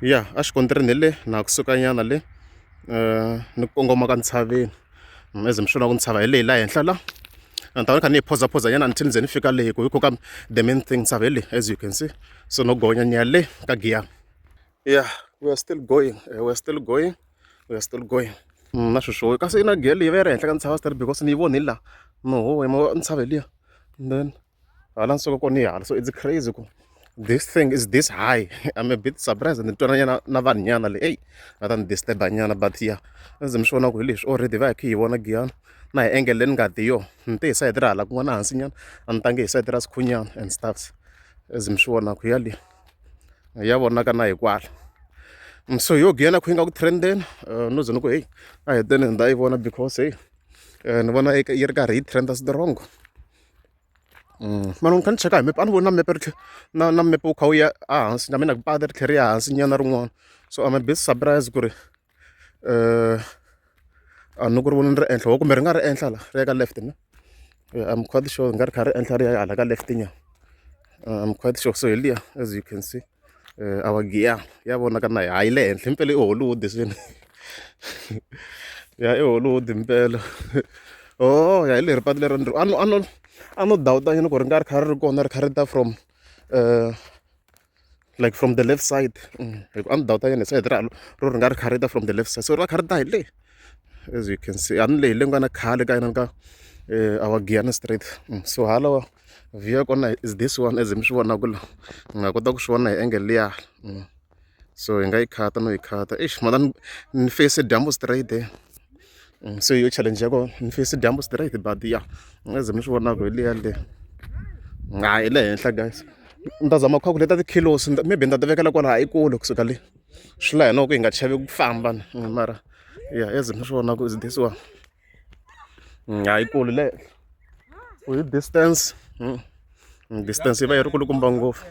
Ya a xikontirini hi le na ha kusuka nyana le ni kongoma ka ntshaveni as mi swi vona ku ntshava hi leyi la henhla la ni ta va ni kha ni yi phozaphoza nyana until ni ze ni fika le hi ku hi ka the main thing ntshava hi leyi as you can see so no gonya ni ya le ka Giyani. Ya we are still going we are still going we are still going na sweswo kasi i na gear leyi va yi ri henhla ka ntshava still because ni yi voni la no ho ntshava hi liya then hala ni suka kona hi hala so it's crazy ku this thing is this high I'm a bit surprised ni twana nyana na vanhu nyana le eyi va ta ni disturb nyana but ya as mi swi vona ku hi leswi already va hi kha hi vona Giyani na hi angle leyi ni nga ti yona ni te hi sayiti ra hala kun'wana hansi nyana a ni tangi hi sayiti ra Sikhunyana and stuffs as mi swi vonaka ya le ya vonaka na hi kwala so yo Giyani kha yi nga ku trend-eni no ze ni ku heyi a hi teni ni ta yi vona because heyi ni vona yi ri karhi yi trend-a strong. Mara ni kha ni cheka hi mepe a ni voni na mepe ri tlhe na na mepe wu kha wu ya ehansi na mina patu ri tlhela ri ya hansi nyana rin'wana so I'm a bit surprised ku ri a ni ku ri vona ri ehenhla kumbe ri nga ri ehenhla la ri ya ka left ne I'm quite sure ri nga ri kha ri ehenhla ri ya hala ka left nyana I'm quite sure so hi liya as you can see our Giyani ya vonaka na hayi le henhla impela i Hollywood swini ya i Hollywood impela oh ya hi leri patu leri a no a no a no dawuta nyana ku ri nga ri kha ri ri kona ri kha ri ta from like from the left side hi ku a ni dawuta nyana hi sayiti ra ro ri nga ri kha ri ta from the left side so ri va kha ri ta hi le as you can see a ni leyi le nga na khale ka yena ka our Giyani street so hala view ya kona is this one as mi swi vonaka la mi nga kota ku swi vona hi angle liya so hi nga yi khata no yi khata eish mara ni face dyambu straight so hi yo challenge ya kona ni face dyambu straight but ya as mi swi vonaka hi liya le hayi le henhla guys ni ta zama ku calculate ti-kilos maybe ni ta ti vekela kwala hayi kule kusuka le swi la hina ku hi nga chavi ku famba mara ya as mi swi vonaka is this one hayi kulu le ku hi distance distance yi va yi ri kulukumba ngopfu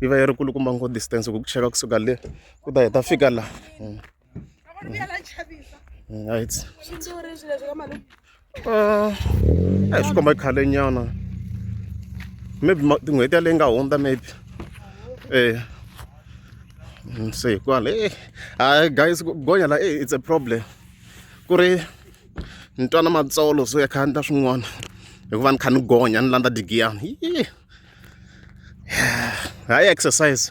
yi va yi ri kulukumba ngopfu distance ku cheka kusuka le ku ta hi ta fika la right a hi swi komba khale nyana maybe tin'hweti yaleyi nga hundza maybe e se hi kwala e hayi guys gonya la e it's a problem ku ri ni twa na matsolo so ya kha ni ta swin'wana hikuva ni kha ni gonya ni landza digiyani hayi exercise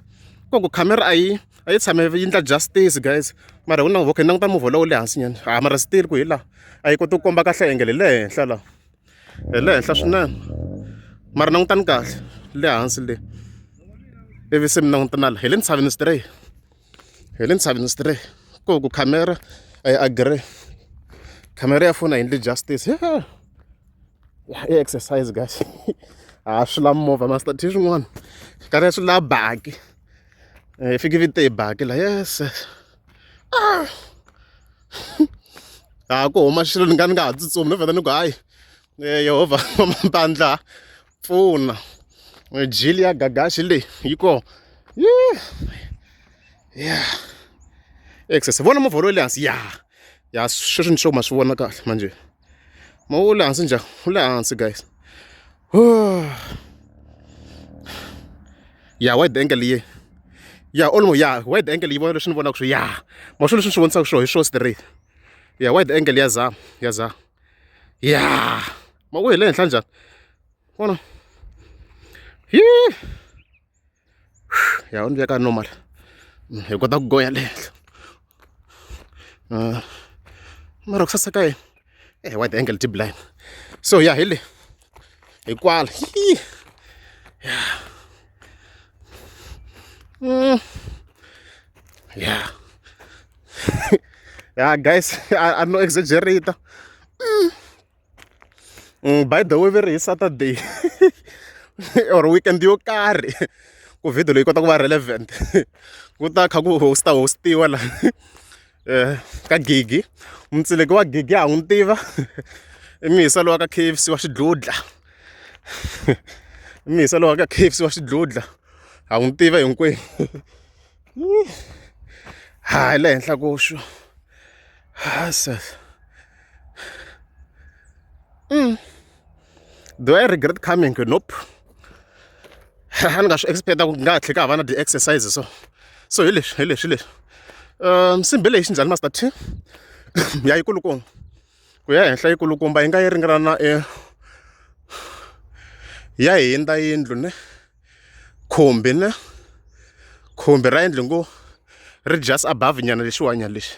ku ku camera a yi a yi tshame yi endla justice guys mara hu na okay languta movha lowu le hansi nyana ha mara still ku hi laha a yi koti ku komba kahle angle hi le henhla laha hi le henhla swinene mara langutani kahle le hansi le ivi se mi languta na la hi le ntshaveni straight hi le ntshaveni straight ku ku camera a yi agree camera ya foni a yi endli justice yeah. I exercise guys a swi la movha master t swin'wana karhi swi la baki hi fike vi te hi baki la yes ah ha ku huma xilo ni nga ni nga ha tsutsumi no vheta ni ku hayi Yehovha wa mapandla pfuna jili ya gagashi leyi yi kona ya excess vona movha lowu le hansi ya ya sweswi ni sure ma swi vona kahle manjhe ma wu le hansi njhani wu le hansi guys ya wide angle yi ya almost ya wide angle yi vona leswi ni vonaka swo ya ma swo leswi ni swi vonisaka swona hi swo straight ya wide angle ya za ya za ya ma ku hi le henhla njhani vona hi ya u ni veka normal hi kota ku goya le henhla mara ku saseka yini eh wide angle ti blind so ya hi le hi kwala ya ya ya guys I no exaggerate by the way ve ri hi Saturday or weekend yo karhi ku video leyi kota ku va relevant ku ta kha ku host hostiwa la ka gigi mutsileki wa gigi ha n'wi tiva i mihisa lowa ka K_F_C wa xidlodla i mihisa lowa ka K_F_C wa xidlodla ha n'wi tiva hinkwenu ha hi le henhla ko xo Do I regret coming? Nope. A ni nga swi expect ku nga tlhela ka ha va na ti-exercise so so hi leswi hi leswi hi leswi nsimbhi leyi xinjhani Master T ya yi kulukumba ku ya henhla yi kulukumba yi nga yi ringana na e ya hindza yindlu ne khumbi ne khumbi ra yindlu ngo ri just above nyana lexiwani lexi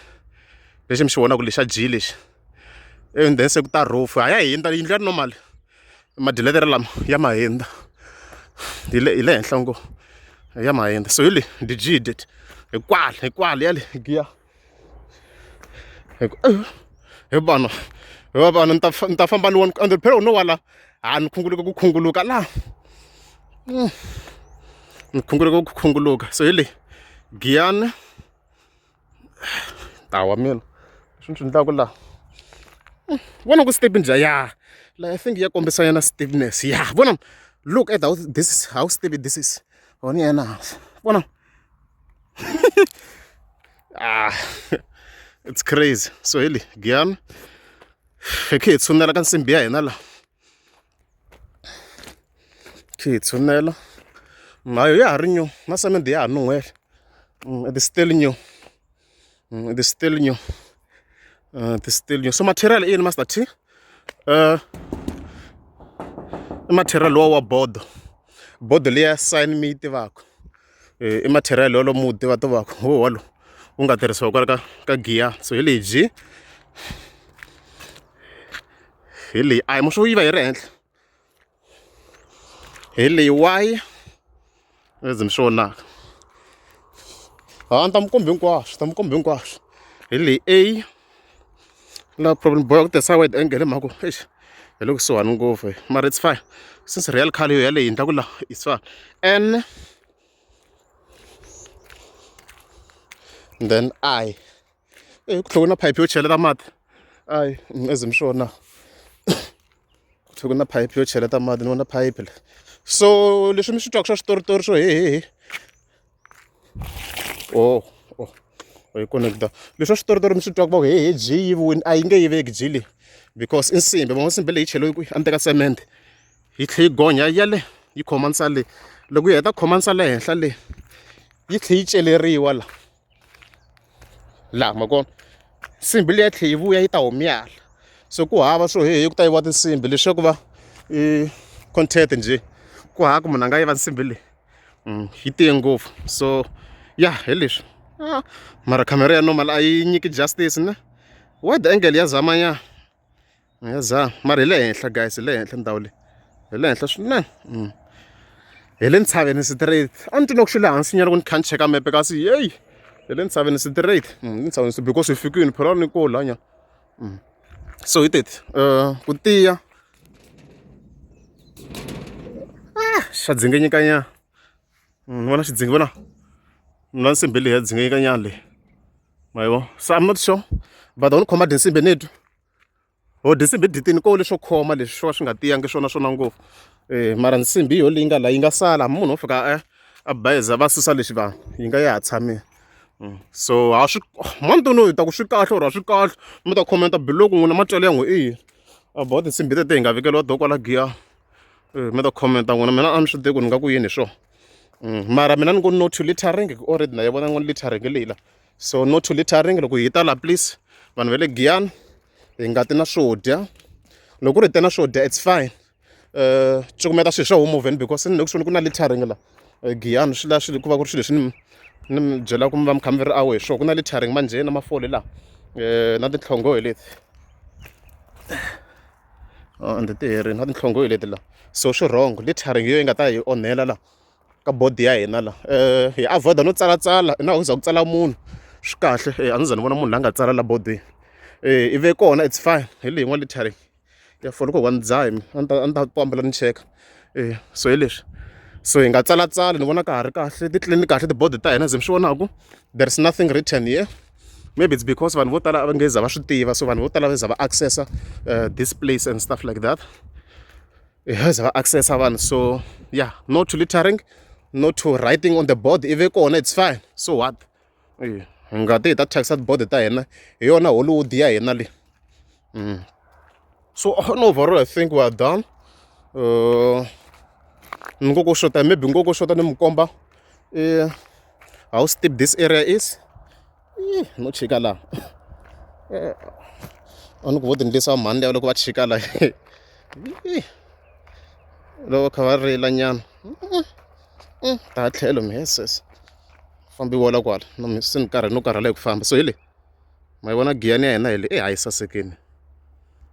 lexi mi xi vonaka lexa G lexi and then se ku ta roof a ya hindza yindlu ya normal madiletere lama ya ma hindza hi le hi le henhla ngopfu ya ma hindza so hi le di G hi kwala hi kwala ya le giya hi ku hi vanhu hi va vanhu ni ta ni ta famba ni vona ende phela u no wala a ni khunguluka ku khunguluka la ni khunguluka ku khunguluka so hi le Giyani ntawa mina leswi ni swi endlaka laha vona ku step njhani ya la I think ya kombisa yena stiffness ya vona look at how this is how steep this is vona yena vona ah it's crazy so hi le Giyani hi khe hi tshunela ka nsimbhi ya hina la khe hi tshunela na yo ya ha ri new na semende ya ha nun'hwela it is still new it is still new it is still new so material i yini Master T i material luwa wa bodo bodo liya sign mi yi tivaka i material wolowo mu wu tiva tivaka hi woho walowo wu nga tirhisiwa kwala ka ka giya so hi leyi G hi leyi I mo swo yi va yi ri henhla hi leyi Y as mi swi vonaka ha ni ta mi komba hinkwaswo ta mi komba hinkwaswo hi leyi A la problem boha ku tirhisa wide angle hi mhaka ku eish hi le kusuhani ngopfu mara it's fine since real khale yo ya le henhla ku la it's fine N then I ku tlhela ku na phayiphi yo cheleta mati I as mi swi vona ku tlhela ku na phayiphi yo cheleta mati ni vona phayiphi la so leswi mi swi twaka swa switoritori swo hehehe oh oh yi connect-a leswi swa switoritori mi swi twaka va ku hehe G yi yiviwile a yi nge yiveki G leyi because i nsimbi va nsimbi leyi cheliwe kwihi a ni teka cement yi tlhe yi gonya ya le yi khomanisa le loko yi heta ku khomanisa le henhla le yi tlhe yi celeriwa la laha ma kona nsimbi liya tlhe yi vuya yi ta humyala so ku hava swo hehe ku ta yiviwa tinsimbi leswaku va i content njhe ku hava ku munhu a nga yiva nsimbi leyi yi tiye ngopfu so ya hi leswi ah, mara khamera ya normal a yi nyiki justice ne wide angle ya zama nyana ya zama mara hi le henhla guys hi le henhla ndhawu leyi hi le henhla swinene hi le ntshaveni straight a ni twi loko xi le hansi nyana ku ni kha ni cheka mepe kasi yeyi hi le ntshaveni straight le ntshaveni because hi fikile phela ni ko la nyana so hi teti ku tiya ah xa dzinginyika nyana ni vona xi dzingi vona na nsimbi leyi ya dzinginyika nyana leyi ma yi vona so I'm not sure but ni khoma tinsimbi ni twa ho tinsimbi ditini ko leswo khoma leswi swo ka swi nga tiyangi swona swona ngopfu mara nsimbi hi yo leyi nga la yi nga sala hambi munhu wo fika a a bayiza va susa lexi va yi nga ya ha tshamile so ha swi mani hi ta ku swi kahle or a swi kahle mi ta comment below ku n'wina matwelo ya n'wina i yini about tinsimbi tete hi nga vekeliwa to kwala giya mi ta comment n'wina mina a ni swi tivi ku ni nga ku yini hi swona mara mina ni ngo no to littering already na yi vona ngo littering leyi la so no to littering loko hi ta la please vanhu va le Giyani hi nga ti na swo dya loko ku ri hi te na swo dya it's fine cukumeta swilo swa home movheni because ni le kusuhani ku na littering la Giyani swi la swilo ku va ku ri swilo leswi ni ni mi byelaka mi va mi kha mi ri aware hi swona ku na littering manjhe na mafole laha na tinhlongo hi leti ende ti herile na tinhlongo hi leti la so swi wrong littering hi yo yi nga ta hi onhela la ka body ya hina la hi avoid no tsalatsala na ku za ku tsala munhu swi kahle a ndzi za ni vona munhu la nga tsala la bodweni i ve kona it's fine hi leyi yin'wana littering ya fona loko wa ni dzaha mina a ni ta a ni ta kombela ni cheka so hi leswi so hi nga tsalatsali ni vona ka ha ri kahle ti clean kahle tibodi ta hina ze mi swi vonaku there is nothing written here maybe it's because vanhu vo tala a va nge za va swi tiva so vanhu vo tala va za va accessa this place and stuff like that hi za va accessa vanhu so yeah no to littering no to writing on the board i ve kona it's fine so what hi nga ti hi ta thyakisa tibodi ta hina hi yona Hollywood ya hina leyi so on overall I think we are done. Ni ngo ku xota maybe ngo ku xota ni mi komba how steep this area is. No chika laha. A ni ku vo ti ndlisa mhani liya loko va chika la loko va kha va rila nyana ta tlhelo mi yes fambiwa la kwala na se ni karhele no karhala hi ku famba so hi leyi ma yi vona giyani ya hina hi leyi e hayi sasekini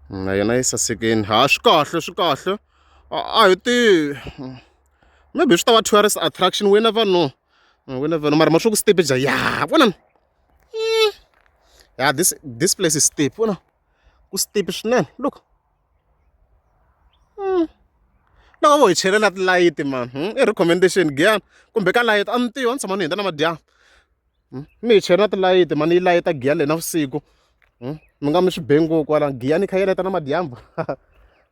na yona yi sasekini ha swi kahle swi kahle a hi tivi maybe swi ta va tourist attraction we never know we never know mara ma swi ku steep bya ya vona ya this place is steep vona ku steep swinene look loko vo hi chelela tilayiti man i recommendation giyani kumbe ka layiti a ni tivi a ni tshama ni hundza na madyambu mi hi chela tilayiti mani yi layita giyani leyi navusiku mi nga mi swi beni ngopfu kwala giyani yi kha yi layita na madyambu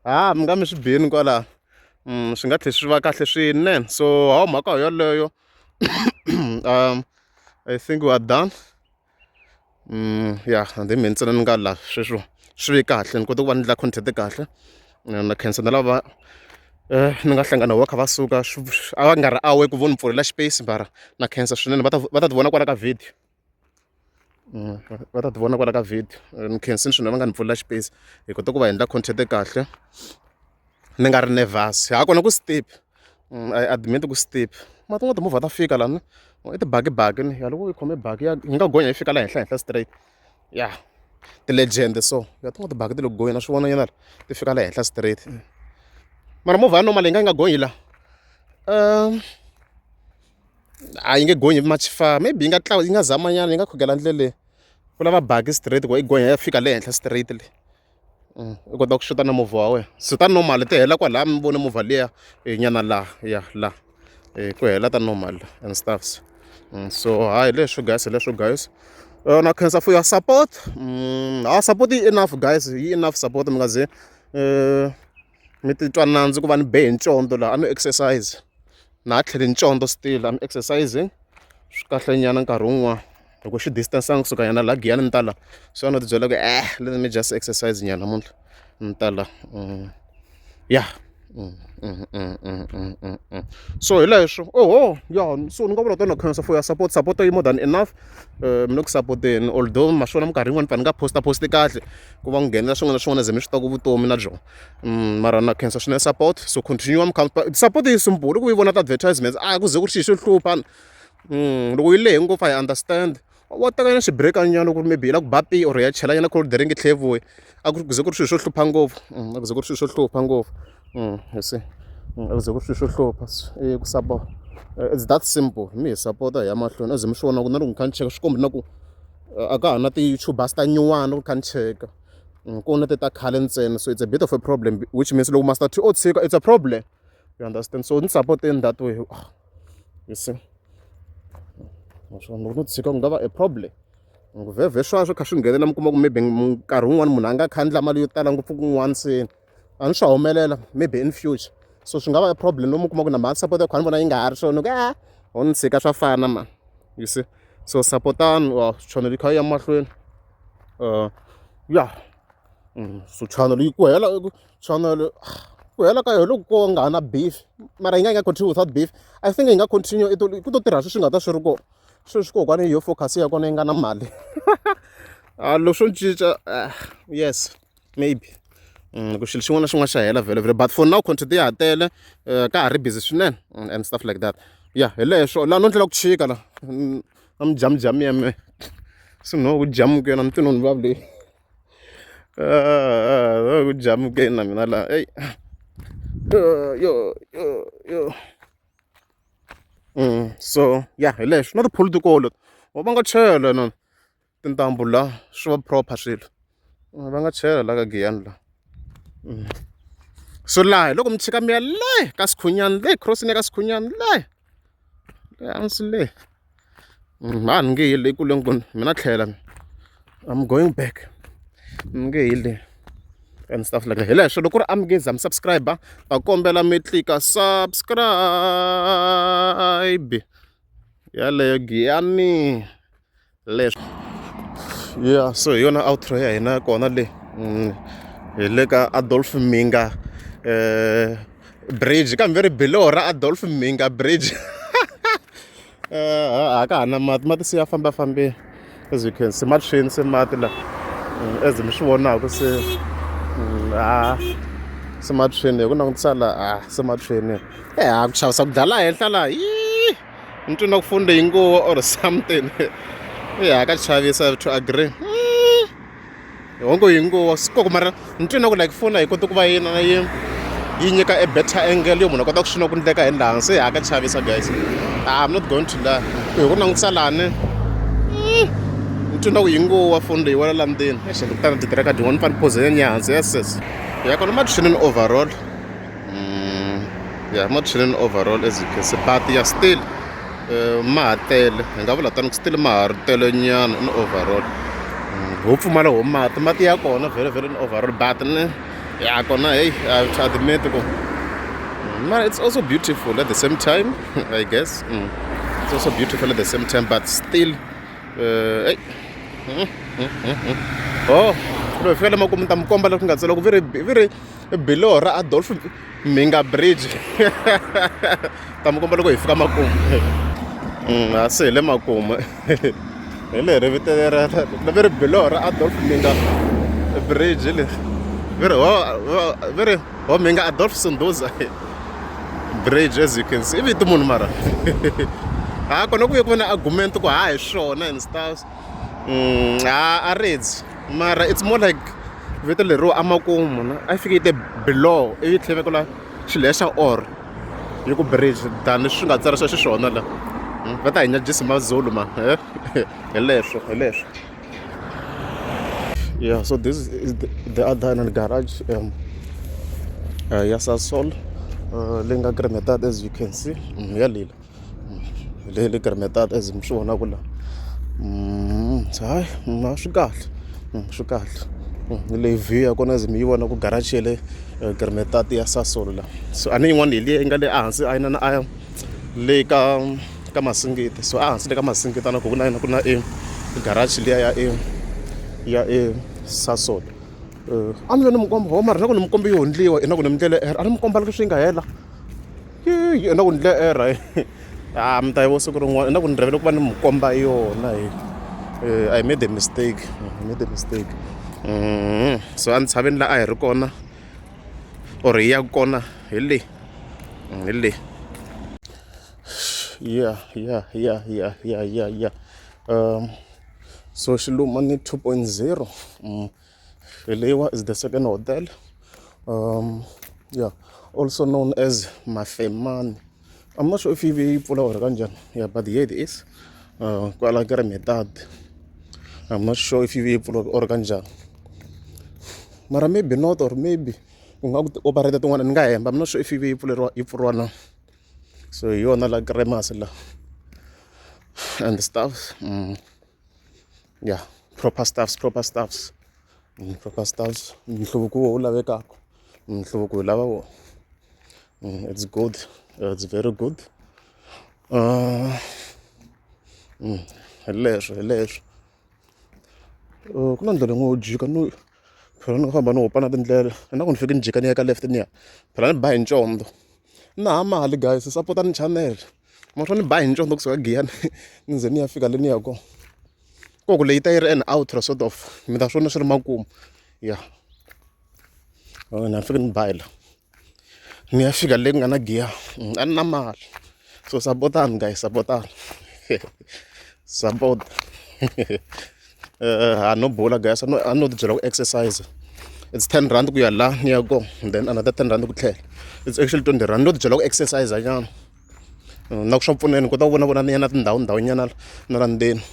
ha mi nga mi swi beni kwala swi nga tlhela swi va kahle swinene so hawu mhaka yoleyo I think we are done. Ya and hi mina ntsena ni nga la sweswo swi ve kahle ni kote ku va ni endla content kahle na khensa na lava ni nga hlangana va kha va suka a va nga ri aware ku vo ni pfulela xipeyisi mara na khensa swinene va ta va ta ti vona kwala ka video va ta ti vona kwala ka video ni khensile swinene va nga ni pfulela xipeyisi hi kote ku va hi endla content kahle ni nga ri nervous ha kona ku steep I admit ku steep mara tin'wana timovha ta fika lani i tibakibaki ni ya loko yi khome baki ya yi nga gonya yi fika la henhla henhla straight ya ti-legend so ya tin'wana tibaki ti le ku gonyeni na swi vona nyana ti fika la henhla straight mara movha ya normal yi nga yi nga gonyi la a yi nge gonyi much far maybe yi nga yi nga zama nyana yi nga khugela ndleleni ku lava baki straight ku yi gonya yi ya fika le henhla straight le. U kota ku xuta na movha wa wena se ta normal ti hela kwalaya mi vone movha liya nyana laha ya la ku hela ta normal and stuffs so hayi leswo guys hi leswo guys na khensa for your support ha support yi enough guys yi enough support mi nga ze mi titwa nandzu ku va ni be hi ncondzo laha a no exercise na ha tlhele ncondzo still I'm exercising swi kahle nyana nkarhi wun'wana loko xi distance kusuka nyana la Giyani ni ta la so a no tibyela ku let me just exercise nyana namuntlha ni ta la ya so hi leswo oho ya so ni nga vula tona khensa for your support support yi more than enough mi le ku sapoteni although ma swona minkarhi yin'wani pfa ni nga post post kahle ku va nghenela swin'wana na swin'wana ze mi swi tiva ku vutomi na byona mara na khensa swinene support so continue mi kha support yi simple ku yi vona ti-advertisements a ku ze ku ri xilo xo hlupha loko yi lehe ngopfu I understand wa teka nyana xibreak nyana ku ri maybe yi lava ku ba tiya or ya chela nyana cold drink yi tlhela yi vuya a ku ze ku ri swilo swo hlupha ngopfu a ku ze ku ri swilo swo hlupha ngopfu you see a ku ze ku ri swilo swo hlupha i ku support it's that simple mi hi sapota hi ya mahlweni a ze mi swi vona ku na loko ni kha ni cheka swi kombi na ku a ka ha na ti-youtubers ta nyuwana loko ni kha ni cheka ku na ti ta khale ntsena so it's a bit of a problem which means loko Master T o tshika it's a problem you understand so ni sapoteni that way you see naswona loko no tshika ku nga va a problem ku vhevhe sweswo kha swi nghenela mi kuma ku maybe nkarhi wun'wani munhu a nga khandla mali yo tala ngopfu kun'wana se a ni swa humelela maybe in future so swi nga va a problem lomu kuma ku na mhani support ya kha ni vona yi nga ha ri swona ku a ho ni tshika swa fana mani you see so sapotani wa channel yi kha yi ya mahlweni ya so channel yi ku hela channel ku hela ka yona loko ko nga ha na beef mara yi nga yi nga continue without beef I think yi nga continue i to ku to tirha sweswi nga ta swi ri kona sweswi kokwani yo focus ya kona yi nga na mali a loko swo cinca yes maybe ku xilo xin'wana na xin'wana xa hela vhele vhele but for now content ya ha tele ka ha ri busy swinene and stuff like that ya hi leswo laha no ndlela ku chika la na mijamijami ya mehe se no ku jamuke na ni twi no ni vavi leyi ku jamuke na mina laha eyi yo yo yo so ya hi leswo na tipolotiko leti va nga chela na tintambu la swi va proper swilo va nga chela la ka Giyani la so laha hi loko mi chika mi ya le ka Sikhunyani le crossing ya ka Sikhunyani le le hansi le a ni nge yi le kule ngopfu mina tlhela I'm going back ni nge yi le and stuff like that hi leswo loko ku ri a mi nge za mi subscribe ta kombela mi tlika subscribe yaleyo Giyani leswo ya so hi yona outro ya hina kona le hi le ka Adolf Minga Bridge kambe ri biloho ra Adolf Mhinga Bridge. A ka ha na mati, mati se ya fambafambile as you can see ma tshwini se mati la as mi swi vonaka se a se ma tshwini hi ku langutisa la a se ma tshwini e ha ku chavisa ku dlala henhla la yi ni twi na ku foni leyi nguwa or something e ha ka chavisa to agree hongo yi nguwa swi mara ni twi na ku like foni a yi koti ku va yi na yi yi nyika a better angle yo munhu a kota ku swi na ku ndleka hi laha se ha ka chavisa guys I'm not going to lie ku hi ku langutisa lani ni twi na ku yi nguwa foni leyi wela la ndzeni eish ni kutani titireka dyin'wana ni fane ni phoze ni ya hansi yes yes ya kona ma tshwinini overall ya ma tshwinini overall as you can see but ya still ma ha tele hi nga vula tano ku still ma ha ri tele nyana in overall ho pfumala ho mati mati ya kona vhele vhele in overall but ne ya kona hey I have to admit ku mara it's also beautiful at the same time I guess it's also beautiful at the same time but still hey oh loko hi fika le makumu ni ta mi komba leswi nga tsala ku vi ri vi ri biloho ra Adolf Mhinga Bridge ta mi komba loko hi fika makumu a se hi le makumu hi leri vito ra vi ri biloho ra Adolf Mhinga Bridge leri vi ri ho vi ri ho Mhinga Adolf Sunduza Bridge as you can see i vito munhu mara ha kona ku ye ku va na argument ku ha hi swona and stuff ha a ridzi mara it's more like vito leriwa amakumu na a yi fike yi te below ivi yi tlhela yi vekela xilo lexa or yi ku bridge than swi nga tsarisiwa xiswona la va ta hi nyadzhisa mazulu ma hi leswo hi leswo yeah so this is the other and garage ya Sasol leyi nga cremated as you can see ya lila leyi le cremated as mi swi vonaka la hayi na swi kahle swi kahle leyi view ya kona as mi yi vona ku garage ya le cremated ya Sasol la so a ni yin'wana hi liya yi nga le ehansi a yi na na a le ka ka Masingita so ehansi le ka Masingita na ku na yona ku na e garage liya ya e ya e Sasol a ni ve ni mi komba ho mara na ku ni mi kombe yi hundliwa i na ku ni mi ndlele error a ni mi komba loko swi nga hela yi na ku ni ndle error a mi ta yi vo siku rin'wana i na ku ni rivele ku va ni mi komba yona hi I made a mistake I made a mistake so a ntshaveni la a hi ri kona or hi ya kona hi le hi le yeah yeah yeah yeah yeah yeah yeah so Xilumani 2.0 hi leyiwa is the second hotel yeah also known as Mafemani I'm not sure if yi yi pfula or kanjhani yeah but here it is kwala ka Rimetad I'm not sure if yi yi pfula or kanjhani mara maybe not or maybe ku nga ku ti-operator tin'wana ni nga hemba I'm not sure if yi yi pfuleriwa yi pfuriwa na so hi yona la Kremas la and stuff yeah proper stuffs proper stuffs proper stuffs nhluvuko wu lavekaka nhluvuko hi lava wona it's good it's very good hi leswo hi leswo ku na ndlela yin'wana yo jika no phela ni nga famba ni hopa na tindlela na ku ni fike ni jika ni ya ka left ni ya phela ni ba hi ncondzo na ha mali guys sapotani channel ma swo ni ba hi ncondzo kusuka Giyani ni ze ni ya fika le ni ya kona ko ku leyi ta yi ri an outro sort of mi ta swona swi ri makumu ya na fike ni ba hi la ni ya fika le ku nga na giya a ni na mali so sapotani guys sapotani support a no bula guys a no tibyela ku exercise it's 10 rand ku ya la ni ya kona then another 10 rand ku tlhela it's actually 20 rand no tibyela ku exercise nyana na ku swa pfuna ni kota ku vona vona ni ya na tindhawu ndhawu nyana na la ndzeni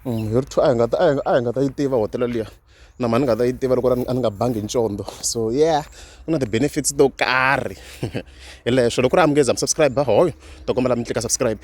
hi ri two a hi nga ta a hi nga ta yi tiva hotela liya na mhani ni nga ta yi tiva loko a ni nga bangi ncondzo so yeah ku na ti-benefits to karhi hi leswo loko ku ri a mi nge za mi subscribe hoyo to kombela mi tlika subscribe.